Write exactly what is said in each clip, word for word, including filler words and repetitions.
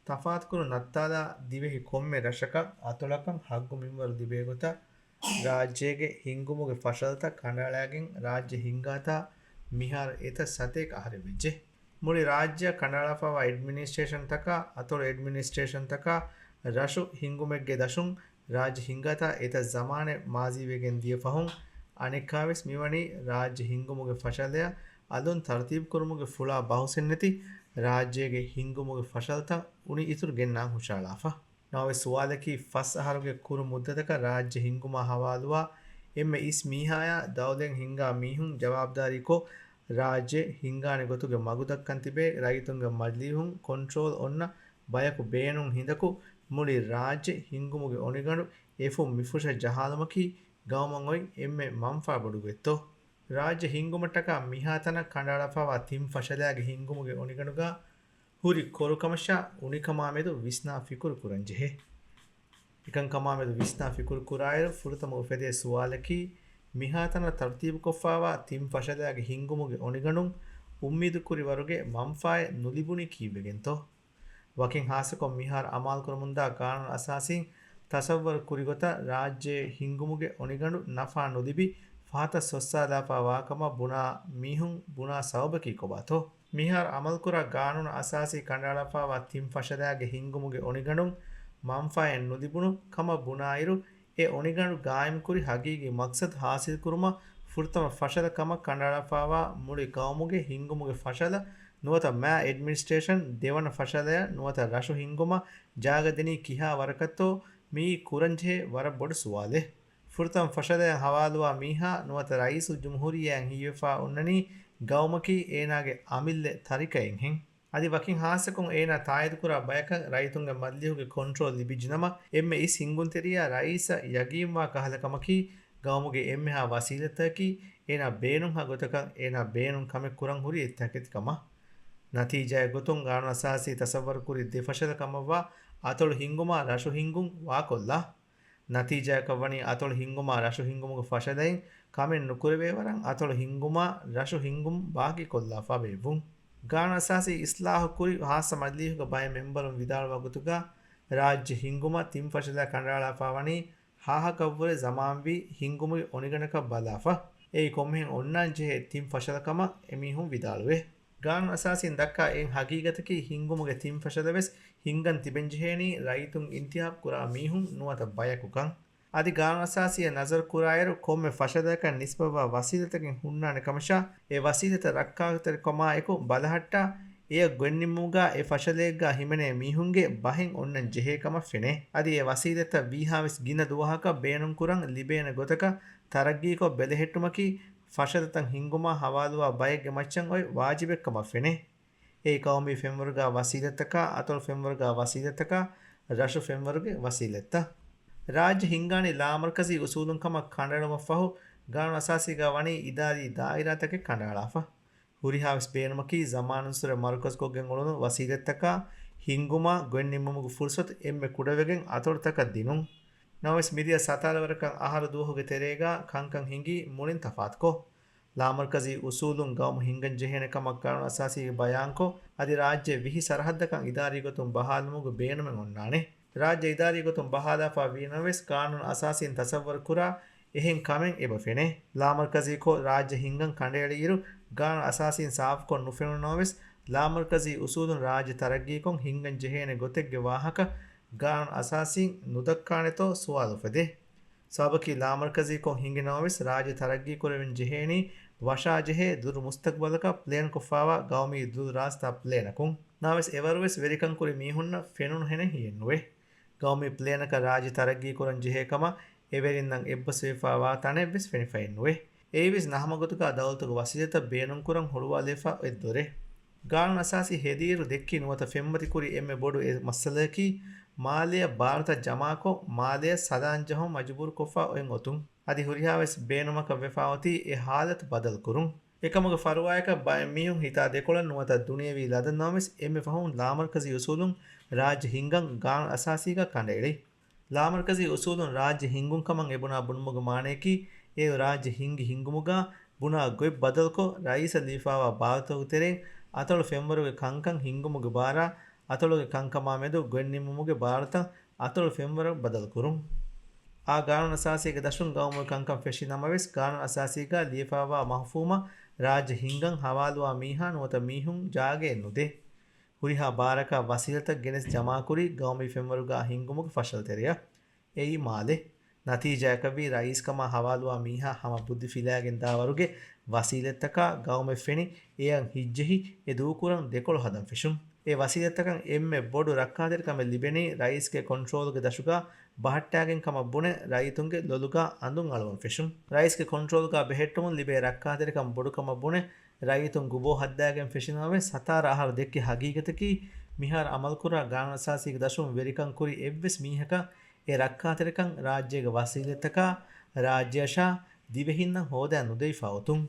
ތަފާތުކުރުން ނައްތާލާ ދިވެހި ކޮންމެ ރަށަކަށް އަތޮޅަކަށް ހައްގު މިންވަރު ލިބޭ ގޮތަށް ރާއްޖޭގެ ހިންގުމުގެ ފަށަލަތައް ކަނޑައަޅާގެން ރާއްޖެ ހިންގާތާ މިހާރު އެތައް ސަތޭކަ އަހަރެއް ވެއްޖެ. މުޅި ރާއްޖެއަށް ކަނޑައަޅާފައިވާ އެޑްމިނިސްޓްރޭޝަންތަކާ، އަތޮޅު އެޑްމިނިސްޓްރޭޝަންތަކާ، ރަށު ހިންގުމެއްގެ ދަށުން ރާއްޖެ ހިންގާތާ އެތައް ޒަމާނެއް މާޒީވެގެން ދިޔަ ފަހުން، އަނެއްކާވެސް މިވަނީ ރާއްޖެ ހިންގުމުގެ ފަށަލަޔަށް އަލުން ތަރުތީބުކުރުމުގެ ފުޅާ ބަހުސެއްނެތި ރާއްޖޭގެ ހިންގުމުގެ ފަށަލަތައް އުނި އިތުރު ގެންނާން ހުށަހަޅާފަ. ނަމަވެސް ސުވާލަކީ ފަސް އަހަރުގެ ކުރު މުއްދަތަކަށް ރާއްޖެ ހިންގުމާ ހަވާލުވާ އެންމެ އިސް މީހާޔާ ދައުލަތް ހިންގާ މީހުން ޖަވާބުދާރީކޮށް، ރާއްޖެ ހިންގާނެ ގޮތުގެ މަގުދައްކަން ތިބޭ ރައްޔިތުންގެ މަޖިލީހުން ކޮންޓްރޯލް އޮންނަ ބަޔަކު ބޭނުން ހިނދަކު، މުޅި ރާއްޖެ ހިންގުމުގެ އޮނިގަނޑު އެފުށް މިފުށަށް ޖަހާލުމަކީ ގައުމަށް އޮތް އެންމެ މަންފާ ބޮޑު ގޮތްތޯ؟ ރާއްޖެ ހިންގުމަށްޓަކާ މިހާތަނަށް ކަނޑައަޅާފައިވާ ތިން ފަށަލާގެ ހިންގުމުގެ އޮނިގަނޑުގަ ހުރި ކޮރުކަމަށާ އުނިކަމާމެދު ވިސްނާ ފިކުރު ކުރަންޖެހޭ. އެކަންކަމާމެދު ވިސްނާ ފިކުރު ކުރާއިރު، ފުރަތަމަ އުފެދޭ ސުވާލަކީ، މިހާތަނަށް ތަރުތީބުކޮށްފައިވާ ތިން ފަށަލާގެ ހިންގުމުގެ އޮނިގަނޑުން އުއްމީދުކުރި ވަރުގެ މަންފާއެއް ނުލިބުނީ ކީއްވެގެންތޯ؟ ވަކިން ހާއްސަކޮށް މިހާރު އަމާލުކުރަމުންދާ ގާނޫނު އަސާސީން ތަސައްވަރު ކުރި ގޮތަށް ރާއްޖޭ ހިންގުމުގެ އޮނިގަނޑު ނަފާ ނުލިބި ފަހަތަށް ސޮއްސާލާފައި ވާކަމަށް ބުނާ މީހުން ބުނާ ސަބަބަކީ ކޮބާތޯ؟ މިހާރު އަމަލުކުރާ ގާނޫނު އަސާސީ ކަނޑައަޅާފައިވާ ތިން ފަށަލާގެ ހިންގުމުގެ އޮނިގަނޑުން މަންފާއެއް ނުލިބުނު ކަމަށް ބުނާއިރު، އެ އޮނިގަނޑު ގާއިމްކުރި ހަގީގީ މަގްސަދު ހާސިލްކުރުމަށް ފުރަތަމަ ފަށަލަ ކަމަށް ކަނޑައަޅާފައިވާ މުޅި ގައުމުގެ ހިންގުމުގެ ފަށަލަ ނުވަތަ މާ އެޑްމިނިސްޓްރޭޝަން ދެވަނަ ފަށަލަޔަށް ނުވަތަ ރަށު ހިންގުމަށް ޖާގަ ދެނީ ކިހާ ވަރަކަށްތޯ މިއީ ކުރަންޖެހޭ ވަރަށް ބޮޑު ސުވާލެއް. ފުރަތަމަ ފަށަލަޔަށް ހަވާލުވާ މީހާ ނުވަތަ ރައީސުލްޖުމްހޫރިއްޔާއަށް ހީވެފަ އޮންނަނީ ގައުމަކީ އޭނާގެ އަމިއްލަ ތަރިކައެއްހެން. އަދި ވަކިން ހާއްސަކޮށް އޭނާ ތާއީދުކުރާ ބަޔަކަށް ރައްޔިތުންގެ މަޖިލީހުގެ ކޮންޓްރޯލް ލިބިއްޖެނަމަ، އެންމެ އިސް ހިންގުންތެރިޔާ ރައީސަށް ޔަގީންވާ ކަހަލަ ކަމަކީ، ގައުމުގެ އެންމެހާ ވަސީލަތްތަކަކީ އޭނާ ބޭނުންހާ ގޮތަކަށް އޭނާ ބޭނުން ކަމެއް ކުރަން ހުރި އެއްތަކެތި ކަމަށް. ނަތީޖާއެއް ގޮތުން ގާނޫނު އަސާސީ ތަސައްވަރު ކުރި ދެ ފަށަލަ ކަމަށްވާ އަތޮޅު ހިންގުމާ ރަށު ހިންގުން ވާކޮށްލާ. ނަތީޖާއަކަށް ވަނީ އަތޮޅު ހިންގުމާ ރަށު ހިންގުމުގެ ފަށަލައިން ކަމެއް ނުކުރެވޭ ވަރަށް އަތޮޅު ހިންގުމާ ރަށު ހިންގުން ބާކީކޮށްލާފަ ބޭއްވުން. ގާނޫނު އަސާސީ އިސްލާހު ކުރި ހާއްސަ މަޖިލީހުގެ ބައެއް މެމްބަރުން ވިދާޅުވާ ގޮތުގަ، ރާއްޖެ ހިންގުމަށް ތިން ފަށަލާ ކަނޑައަޅާފަ ވަނީ ހާހަކަށްވުރެ ޒަމާންވީ ހިންގުމުގެ އޮނިގަނޑަކަށް ބަލާފަ. އެއީ ކޮންމެހެން އޮންނާން ޖެހޭ ތިން ފަށަލަ ކަމަށް އެމީހުން ވިދާޅުވޭ. ގާނޫނު އަސާސީން ދައްކާ އެއް ހަގީގަތަކީ ހިންގުމުގެ ތިން ފަށަލަ ވެސް ހިންގަން ތިބެން ޖެހޭނީ ރައްޔިތުން އިންތިހާބް ކުރާ މީހުން ނުވަތަ ބަޔަކުކަން. އަދި ގާނޫނު އަސާސީއަށް ނަޒަރު ކުރާއިރު، ކޮންމެ ފަށަލައަކަށް ނިސްބަތްވާ ވަސީލަތްތަކެއް ހުންނާނެ ކަމަށާ، އެ ވަސީލަތްތައް ރައްކާތެރިކަމާއެކު ބަލަހައްޓާ، އެއަށް ގޮތްނިންމުމުގަ އެ ފަށަލައެއްގަ ހިމެނޭ މީހުންގެ ބަހެއް އޮންނަން ޖެހޭ ކަމަށް ފެނޭ. އަދި އެ ވަސީލަތްތައް ވީހާވެސް ގިނަ ދުވަހަކަށް ބޭނުންކުރަން ލިބޭނެ ގޮތަކަށް ތަރައްގީކޮށް ބެލެހެއްޓުމަކީ، ފަށަލަތައް ހިންގުމާ ހަވާލުވާ ބައެއްގެ މައްޗަށް އޮތް ވާޖިބެއްކަމަށް ފެނޭ. އެއީ ޤައުމީ ފެންވަރުގާ ވަސީލަތްތަކާ، އަތޮޅު ފެންވަރުގާ ވަސީލަތްތަކާ، ރަށު ފެންވަރުގެ ވަސީލަތްތައް. ރާއްޖެ ހިންގާނީ ލާމަރުކަޒީ އުސޫލުން ކަމަށް ކަނޑައެޅުމަށްފަހު، ގާނޫނު އަސާސީގާ ވަނީ އިދާރީ ދާއިރާތަކެއް ކަނޑައަޅާފަ. ހުރިހާވެސް ބޭނުމަކީ، ޒަމާނުއްސުރެ މަރުކަޒުކޮށްގެން އުޅުނު ވަސީލަތްތަކާ، ހިންގުމާ ގޮތްނިންމުމުގެ ފުރުސަތު އެންމެ ކުޑަވެގެން އަތޮޅުތަކަށް ދިނުން. ނަމަވެސް މިދިޔަ ސަތާރަ ވަރަކަށް އަހަރު ދުވަހުގެ ތެރޭގާ ކަންކަން ހިނގީ މުޅިން ތަފާތުކޮށް. ލާމަރުކަޒީ އުސޫލުން ގައުމު ހިންގަން ޖެހޭނެ ކަމަށް ގާނޫނު އަސާސީގެ ބަޔާންކޮށް، އަދި ރާއްޖެ ވިހި ސަރަހައްދަކަށް އިދާރީ ގޮތުން ބަހާލުމުގެ ބޭނުމެއް އޮންނާނެ. ރާއްޖެ އިދާރީ ގޮތުން ބަހާލާފަ ވީނަމަވެސް، ގާނޫނު އަސާސީން ތަސައްވަރު ކުރާ އެހެން ކަމެއް އެބަ ފެނޭ. ލާމަރުކަޒީކޮށް ރާއްޖެ ހިންގަން ކަނޑައެޅިއިރު، ގާނޫނު އަސާސީން ސާފުކޮށް ނުފެނުނަމަވެސް، ލާމަރުކަޒީ އުސޫލުން ރާއްޖެ ތަރައްގީކޮށް ހިންގަން ޖެހޭނެ ގޮތެއްގެ ވާހަކަ ގާނޫނު އަސާސީން ނުދައްކާނެތޯ ސުވާލު އުފެދޭ. ސަބަބަކީ ލާމަރުކަޒީކޮށް ހިނގި ނަމަވެސް، ރާއްޖެ ތަރައްގީކުރެވެން ޖެހޭނީ ވަށާޖެހޭ ދުރު މުސްތަގްބަލަކަށް ޕްލޭންކޮށްފައިވާ ގައުމީ ދުރު ރާސްތާ ޕްލޭނަކުން. ނަމަވެސް، އެވަރުވެސް ވެރިކަން ކުރި މީހުންނަށް ފެނުނުހެނެއް ހިއެއްނުވޭ. ގައުމީ ޕްލޭނަކަށް ރާއްޖެ ތަރައްގީކުރަން ޖެހޭ ކަމަށް އެވެރިންނަށް އެއްބަސްވެފައިވާ ތަނެއްވެސް ފެނިފައެއްނުވޭ. އެއީވެސް ނަހަމަގޮތުގަ ދައުލަތުގެ ވަސީލަތްތައް ބޭނުންކުރަން ހުޅުވާލެވިފަ އޮތް ދޮރެއް. ގާނޫނު އަސާސީ ހެދިއިރު ދެއްކި ނުވަތަ ފެންމަތިކުރި އެންމެ ބޮޑު އެއް މައްސަލައަކީ، މާލެއަށް ބާރުތައް ޖަމާކޮށް، މާލެއަށް ސަލާން ޖަހުން މަޖުބޫރުކޮށްފަ އޮތް އޮތުން. އަދި ހުރިހާވެސް ބޭނުމަކަށް ވެފަ އޮތީ އެ ހާލަތު ބަދަލުކުރުން. އެކަމުގެ ފަރުވާއަކަށް ބައެއް މީހުން ހިތާ ދެކޮޅަށް ނުވަތަ ދުނިޔެވީ ލަދަން ނަމަވެސް، އެންމެ ފަހުން ލާމަރުކަޒީ އުސޫލުން ރާއްޖެ ހިންގަން ގާނޫނު އަސާސީގަ ކަނޑައެޅި. ލާމަރުކަޒީ އުސޫލުން ރާއްޖެ ހިންގުން ކަމަށް އެބުނާ ބުނުމުގެ މާނަޔަކީ، އެއު ރާއްޖެ ހިންގި ހިންގުމުގަ ބުނާ ގޮތް ބަދަލުކޮށް، ރައީސަށް ލިބިފައިވާ ބާރުތަކުގެ ތެރެއިން އަތޮޅު ފެންވަރުގެ ކަންކަން ހިންގުމުގެ ބާރާ އަތޮޅުގެ ކަންކަމާ މެދު ގޮތްނިންމުމުގެ ބާރުތައް އަތޮޅު ފެންވަރަށް ބަދަލުކުރުން. އާ ގާނޫނުއަސާސީގެ ދަށުން ގައުމުގެ ކަންކަން ފެށި ނަމަވެސް، ގާނޫނުއަސާސީގަ ލިޔެފައިވާ މަފްހޫމަށް ރާއްޖެ ހިންގަން ހަވާލުވާ މީހާ ނުވަތަ މީހުން ޖާގައެއް ނުދޭ. ހުރިހާ ބާރަކަށް ވަސީލަތަށް ގެނެސް ޖަމާކުރީ ގައުމީ ފެންވަރުގަ ހިންގުމުގެ ފަށަލަތެރެއަށް. އެއީ މާލެ. ނަތީޖާއަކަށްވީ ރައީސްކަމާ ހަވާލުވާ މީހާ ހަމަ ބުއްދި ފިލާގެން ދާވަރުގެ ވަސީލަތްތަކާ ގައުމެއް ފެނި އެއަށް ހިތްޖެހި އެ ދޫކުރަން ދެކޮޅު ހަދަން ފެށުން. އެ ވަސީލަތްތަކަށް އެންމެ ބޮޑު ރައްކާތެރިކަމެއް ލިބެނީ ރައީސްގެ ކޮންޓްރޯލްގެ ދަށުގަ ބަހައްޓާގެން ކަމަށް ބުނެ ރައްޔިތުންގެ ލޮލުގަ އަނދުން އަޅުވަން ފެށުން. ރައީސްގެ ކޮންޓްރޯލްގަ ބެހެއްޓުމުން ލިބޭ ރައްކާތެރިކަން ބޮޑުކަމަށް ބުނެ ރައްޔިތުން ގުބޯ ހައްދާގެން ފެށިނަމަވެސް، ހަތާރަ އަހަރު ދެއްކި ހަގީގަތަކީ މިހާރު އަމަލުކުރާ ގާނޫނުއަސާސީގެ ދަށުން ވެރިކަން ކުރި އެއްވެސް މީހަކަށް އެ ރައްކާތެރިކަން ރާއްޖޭގެ ވަސީލަތްތަކާ ރާއްޖެއަށާ ދިވެހިންނަށް ހޯދާ ނުދެވިފަ އޮތުން.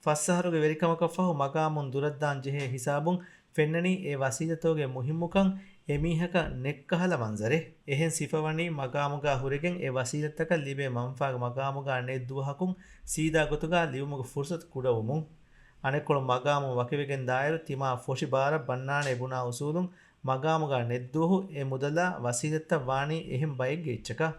ފަސް އަހަރުގެ ވެރިކަމަކަށް ފަހު މަގާމުން ދުރަށްދާން ޖެހޭ ހިސާބުން ފެންނަނީ އެ ވަސީލަތުގެ މުހިއްމުކަން އެމީހަކަށް ނެއްކަހަލަ މަންޒަރެއް. އެހެން ސިފަވަނީ މަގާމުގަ ހުރެގެން އެ ވަސީލަތްތަކަށް ލިބޭ މަންފާ މަގާމުގަ ނެތް ދުވަހަކުން ސީދާ ގޮތުގަ ލިބުމުގެ ފުރުސަތު ކުޑަވުމުން. އަނެއްކޮޅު މަގާމުން ވަކިވެގެން ދާއިރު ތިމާ ފޮށި ބާރަށް ބަންނާނެ ބުނާ އުސޫލުން މަގާމުގަ ނެތް ދުވަހު އެ މުދަލާ ވަސީލަތްތައް ވާނީ އެހެން ބައެއްގެ އެއްޗަކަށް.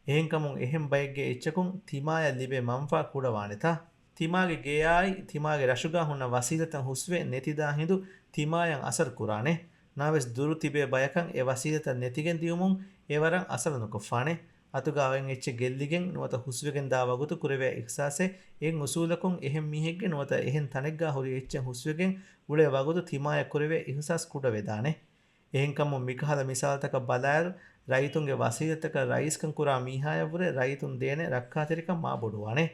އެހެންކަމުން އެހެން ބައެއްގެ އެއްޗަކުން ތިމާޔަށް ލިބޭ މަންފާ ކުޑަވާނެތާ؟ ތިމާގެ ގެޔާއި ތިމާގެ ރަށުގަ ހުންނަ ވަސީލަތައް ހުސްވެ ނެތިދާ ހިނދު ތިމާޔަށް އަސަރު ކުރާނެ. ނަމަވެސް ދުރު ތިބޭ ބަޔަކަށް އެ ވަސީލަތައް ނެތިގެން ދިޔުމުން އެވަރަށް އަސަރު ނުކޮށްފާނެ. އަތުގަ އޮތް އެއްޗެއް ގެއްލިގެން ނުވަތަ ހުސްވެގެން ދާ ވަގުތު ކުރެވޭ އިހްސާސެއް އެއް އުސޫލަކުން އެހެން މީހެއްގެ ނުވަތަ އެހެން ތަނެއްގަ ހުރި އެއްޗެއް ހުސްވެގެން އުޅޭ ވަގުތު ތިމާޔަށް ކުރެވޭ އިހްސާސް ކުޑަވެދާނެ. އެހެންކަމުން މިކަހަލަ މިސާލުތަކަށް ބަލާއިރު، ރައްޔިތުންގެ ވަސީލަތްތަކަށް ރައީސްކަން ކުރާ މީހާޔަށްވުރެ ރައްޔިތުން ދޭނެ ރައްކާތެރިކަން މާ ބޮޑުވާނެ.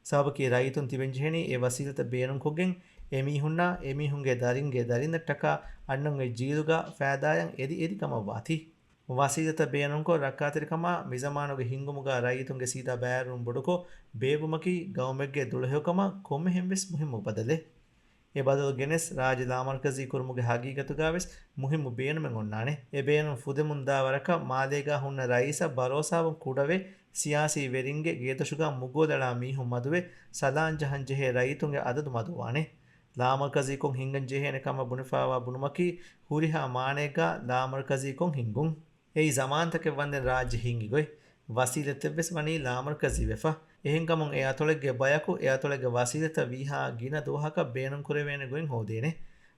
ސަބަބަކީ ރައްޔިތުން ތިބެންޖެހެނީ އެ ވަސީލަތައް ބޭނުންކޮށްގެން އެމީހުންނާ އެމީހުންގެ ދަރިންގެ ދަރިންނަށްޓަކާ އަންނަން އޮތް ޖީލުގަ ފައިދާއަށް އެދި އެދި ކަމަށްވާތީ. ވަސީލަތައް ބޭނުންކޮށް ރައްކާތެރިކަމާ މިޒަމާނުގެ ހިންގުމުގަ ރައްޔިތުންގެ ސީދާ ބައިވެރިވުން ބޮޑުކޮށް ބޭއްވުމަކީ ގައުމެއްގެ ދުޅަހެޔޮކަމަށް ކޮންމެހެންވެސް މުހިއްމު ބަދަލެއް. އެ ބަދަލު ގެނެސް ރާއްޖެ ލާމަރުކަޒީ ކުރުމުގެ ހަގީގަތުގަވެސް މުހިއްމު ބޭނުމެއް އޮންނާނެ. އެ ބޭނުން ފުދެމުންދާ ވަރަކަށް މާލޭގަ ހުންނަ ރައީސަށް ބަރޯސާވުން ކުޑަވެ، ސިޔާސީ ވެރިންގެ ގޭދޮށުގަ މުގޯލަޅާ މީހުން މަދުވެ، ސަލާން ޖަހަން ޖެހޭ ރައްޔިތުންގެ އަދަދު މަދުވާނެ. ލާމަރުކަޒީކޮށް ހިންގަން ޖެހޭނެ ކަމަށް ބުނެފައިވާ ބުނުމަކީ ހުރިހާ މާނައެއްގަ ލާމަރުކަޒީކޮށް ހިންގުން. އެއީ ޒަމާންތަކެއް ވަންދެން ރާއްޖެ ހިންގި ގޮތް. ވަސީލަތެއްވެސް ވަނީ ލާމަރުކަޒީ ވެފަ. އެހެންކަމުން އެ އަތޮޅެއްގެ ބަޔަކު އެ އަތޮޅެއްގެ ވަސީލަތަށް ވީހާ ގިނަ ދުވަހަކަށް ބޭނުންކުރެވޭނެ ގޮތް ހޯދޭނެ.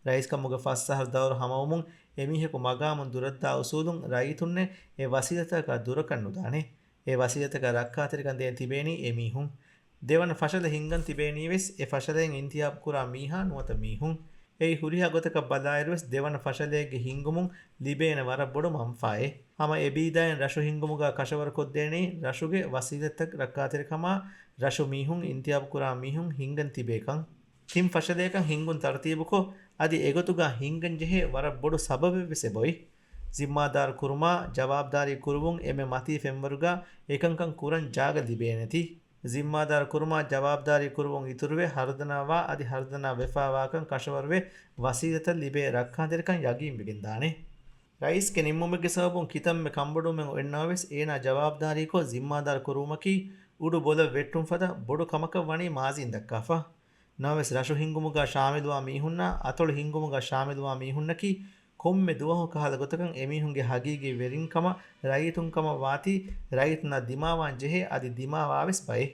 ރައީސްކަމުގެ ފަސް އަހަރު ދައުރު ހަމަވުމުން އެމީހަކު މަގާމުން ދުރަށްދާ އުސޫލުން ރައްޔިތުންނެއް އެ ވަސީލަތަކަށް ދުރަކަށް ނުދާނެ. އެ ވަސީލަތަކަށް ރައްކާތެރިކަން ދޭން ތިބޭނީ އެމީހުން. ދެވަނަ ފަށަލަ ހިންގަން ތިބޭނީވެސް އެ ފަށަލައިން އިންތިހާބު ކުރާ މީހާ ނުވަތަ މީހުން. އެއީ ހުރިހާ ގޮތަކަށް ބަލާއިރުވެސް ދެވަނަ ފަށަލައެއްގެ ހިންގުމުން ލިބޭނެ ވަރަށް ބޮޑު މަންފާއެއް. ހަމަ އެބީދާއިން ރަށު ހިންގުމުގަ ކަށަވަރުކޮށްދޭނީ ރަށުގެ ވަސީލަތްތައް ރައްކާތެރިކަމާ ރަށު މީހުން އިންތިހާބު ކުރާ މީހުން ހިންގަން ތިބޭކަން. ތިން ފަށަލަޔަކަށް ހިންގުން ތަރުތީބުކޮށް، އަދި އެގޮތުގަ ހިންގަން ޖެހޭ ވަރަށް ބޮޑު ސަބަބެއްވެސް އެބައޮތް. ޒިންމާދާރު ކުރުމާ، ޖަވާބުދާރީ ކުރުވުން އެންމެ މަތީ ފެންވަރުގަ އެކަންކަން ކުރަން ޖާގަ ލިބޭނެތީ. ޒިންމާދާރު ކުރުމާ، ޖަވާބުދާރީ ކުރުވުން އިތުރުވެ، ހަރުދަނާވާ އަދި ހަރުދަނާ ވެފައިވާކަން ކަށަވަރުވެ، ވަސީލަތަށް ލިބޭ ރައްކާތެރިކަން ޔަގީންވެގެންދާނެ. ރައީސްގެ ނިންމުމެއްގެ ސަބަބުން ކިތަންމެ ކަންބޮޑުވުމެއް އޮތްނަމަވެސް، އޭނާ ޖަވާބުދާރީކޮށް ޒިންމާދާރު ކުރުވުމަކީ އުޑު ބޮލަށް ވެއްޓުން ފަދަ ބޮޑު ކަމަކަށް ވަނީ މާޒީން ދައްކާފަ. ނަމަވެސް، ރަށު ހިންގުމުގަ ޝާމިލުވާ މީހުންނާ، އަތޮޅު ހިންގުމުގަ ޝާމިލުވާ މީހުންނަކީ، ކޮންމެ ދުވަހު ކަހަލަ ގޮތަކަށް އެމީހުންގެ ހަގީގީ ވެރިންކަމަށް، ރައްޔިތުންކަމަށް ވާތީ، ރައްޔިތުންނަށް ދިމާވާން ޖެހޭ އަދި ދިމާވާވެސް ބައެއް.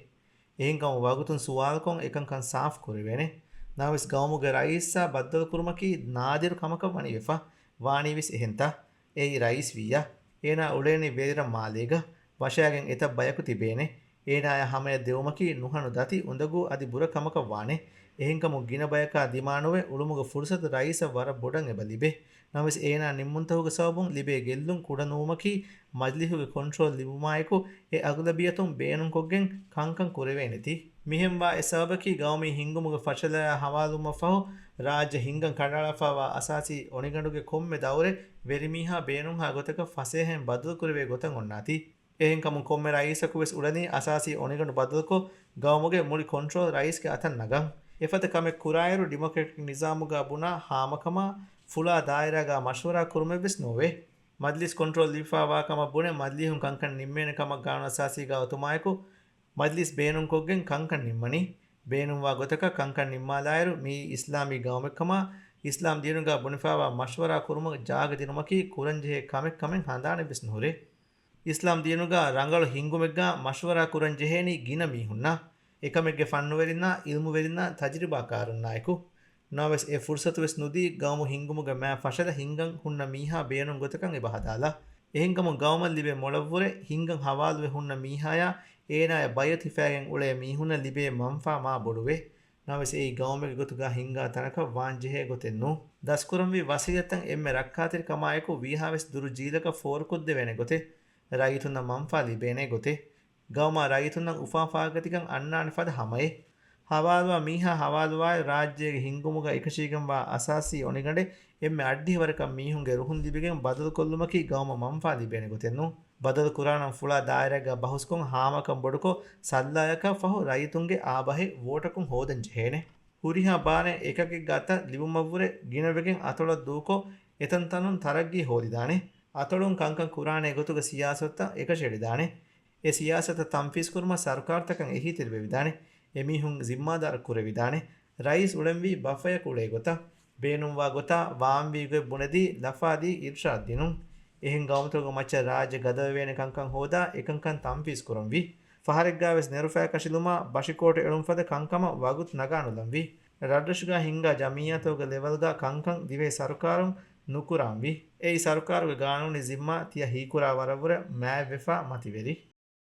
އެހެންކަމުން ވަގުތުން ސުވާލުކޮށް އެކަންކަން ސާފު ކުރެވޭނެ. ނަމަވެސް، ގައުމުގެ ރައީސާ ބައްދަލުކުރުމަކީ ނާދިރު ކަމަކަށް ވަނީ ވެފަ، ވާނީވެސް އެހެންތަ؟ އެއީ ރައީސް ވިއްޔާ. އޭނާ އުޅޭނީ ވެރިރަށް މާލޭގަ. ވަށާގެން އެތައް ބަޔަކު ތިބޭނެ. އޭނާޔަށް ހަމަޔަށް ދެވުމަކީ ނުހަނު ދަތި އުނދަގޫ އަދި ބުރަ ކަމަކަށް ވާނެ. އެހެންކަމުން ގިނަ ބަޔަކާ ދިމާނުވެ އުޅުމުގެ ފުރުސަތު ރައީސަށް ވަރަށް ބޮޑަށް އެބަ ލިބޭ. ނަމަވެސް، އޭނާ ނިންމުންތަކުގެ ސަބަބުން ލިބޭ ގެއްލުން ކުޑަނުވުމަކީ މަޖިލީހުގެ ކޮންޓްރޯލް ލިބުމާއެކު އެ އަޣުލަބިއްޔަތުން ބޭނުންކޮށްގެން ކަންކަން ކުރެވޭނެތީ. މިހެންވާ އެއް ސަބަބަކީ ގައުމީ ހިންގުމުގެ ފަށަލަޔާ ހަވާލުވުމަށްފަހު ރާއްޖެ ހިންގަން ކަނޑައަޅާފައިވާ އަސާސީ އޮނިގަނޑުގެ ކޮންމެ ދައުރެއް ވެރިމީހާ ބޭނުންހާ ގޮތަކަށް ފަސޭހައިން ބަދަލުކުރެވޭ ގޮތަށް އޮންނާތީ. އެހެންކަމުން ކޮންމެ ރައީސަކުވެސް އުޅެނީ އަސާސީ އޮނިގަނޑު ބަދަލުކޮށް، ގައުމުގެ މުޅި ކޮންޓްރޯލް ރައީސްގެ އަތަށް ނަގަން. އެފަދަ ކަމެއް ކުރާއިރު، ޑިމޮކްރެޓިކް ނިޒާމުގަ ބުނާ ހާމަކަމާ ފުޅާ ދާއިރާގަ މަޝްވަރާ ކުރުމެއްވެސް ނޯވޭ. މަޖްލިސް ކޮންޓްރޯލް ލިބިފައިވާ ކަމަށް ބުނެ، މަޖްލީހުން ކަންކަން ނިންމޭނެ ކަމަށް ގާނޫނުއަސާސީގަ އޮތުމާއެކު، މަޖްލިސް ބޭނުންކޮށްގެން ކަންކަން ނިންމަނީ. ބޭނުންވާ ގޮތަކަށް ކަންކަން ނިންމާލާއިރު، މިއީ އިސްލާމީ ގައުމެއްކަމާ، އިސްލާމް ދީނުގަ ބުނެފާވާ މަޝްވަރާ ކުރުމަށް ޖާގަ ދިނުމަކީ ކުރަންޖެހޭ ކަމެއް ކަމެއް ހަނދާނެއްވެސް ނުހުރޭ. އިސްލާމް ދީނުގަ ރަނގަޅު ހިންގުމެއްގަ މަޝްވަރާ ކުރަން ޖެހޭނީ ގިނަ މީހުންނާ، އެކަމެއްގެ ފަންނުވެރިންނާ، އިލްމުވެރިންނާ، ތަޖުރިބާކާރުންނާއެކު. ނަމަވެސް އެ ފުރުސަތުވެސް ނުދީ، ގައުމު ހިންގުމުގެ މާ ފަށަލަ ހިންގަން ހުންނަ މީހާ ބޭނުން ގޮތަކަށް އެބަ ހަދާލާ. އެހެންކަމުން ގައުމަށް ލިބޭ މޮޅަށްވުރެ ހިންގަން ހަވާލުވެ ހުންނަ މީހާޔާ އޭނާޔަށް ބައިވެތި ހިފާގެން އުޅޭ މީހުންނަށް ލިބޭ މަންފާ މާ ބޮޑުވޭ. ނަމަވެސް އެއީ ގައުމެއްގެ ގޮތުގަ ހިންގާ ތަނަކަށް ވާންޖެހޭ ގޮތެއް ނޫން. ދަސްކުރަންވީ ވަސީލަތްތައް އެންމެ ރައްކާތެރިކަމާއެކު ވީހާވެސް ދުރު ޖީލަކަށް ފޯރުކޮށްދެވޭނެ ގޮތެއް، ރައްޔިތުންނަށް މަންފާ ލިބޭނެ ގޮތެއް، ގައުމާ ރައްޔިތުންނަށް އުފާ ފާގަތިކަން އަންނާނެ ފަދަ ހަމައެއް. ހަވާލުވާ މީހާ ހަވާލުވާއި ރާއްޖޭގެ ހިންގުމުގަ އެކަށީގެންވާ އަސާސީ އޮނިގަނޑެއް އެންމެ އައްޑިހަވަރަކަށް މީހުންގެ ރުހުން ލިބިގެން ބަދަލުކޮށްލުމަކީ ގައުމަށް މަންފާ ލިބޭނެ ގޮތެއް ނޫން. ބަދަލު ކުރާނަން ފުޅާ ދާއިރާގަ ބަހުސްކޮށް ހާމަކަން ބޮޑުކޮށް ސައްލައަކަށް ފަހު ރައްޔިތުންގެ އާބަހެއް ވޯޓަކުން ހޯދަން ޖެހޭނެ. ހުރިހާ ބާރެއް އެކަކެއްގެ އަތަށް ލިބުމަށްވުރެ ގިނަވެގެން އަތޮޅަށް ދޫކޮށް އެތަންތަނުން ތަރައްގީ ހޯދިދާނެ. އަތޮޅުން ކަންކަން ކުރާނޭ ގޮތުގެ ސިޔާސަތުތައް އެކަށައެޅިދާނެ. އެ ސިޔާސަތަށް ތަންފީޒްކުރުމަށް ސަރުކާރުތަކަށް އެހީތެރިވެވިދާނެ. އެމީހުން ޒިންމާދާރު ކުރެވިދާނެ. ރައީސް އުޅެންވީ ބަފަޔަކު އުޅޭ ގޮތަށް. ބޭނުންވާ ގޮތާ ވާންވީ ގޮތް ބުނެދީ، ލަފާދީ، އިރްޝާދް ދިނުން. އެހެން ގައުމުތަކުގެ މައްޗަށް ރާއްޖެ ގަދަވެވޭނެ ކަންކަން ހޯދާ، އެކަންކަން ތަންފީޒް ކުރަންވީ. ފަހަރެއްގާވެސް ނެރުފަޔަކަށިލުމާ، ބަށިކޯޓު އެޅުން ފަދަ ކަންކަމަށް ވަގުތު ނަގާނުލަންވީ. ރަށްރަށުގާ ހިންގާ ޖަމްއިއްޔާތަކުގެ ލެވެލްގާ ކަންކަން ދިވެހި ސަރުކާރުން ނުކުރާންވީ. އެއީ ސަރުކާރުގެ ގާނޫނީ ޒިންމާ ތިޔަ ހީކުރާ ވަރަށްވުރެ މާތްވެފާ މަތިވެރި.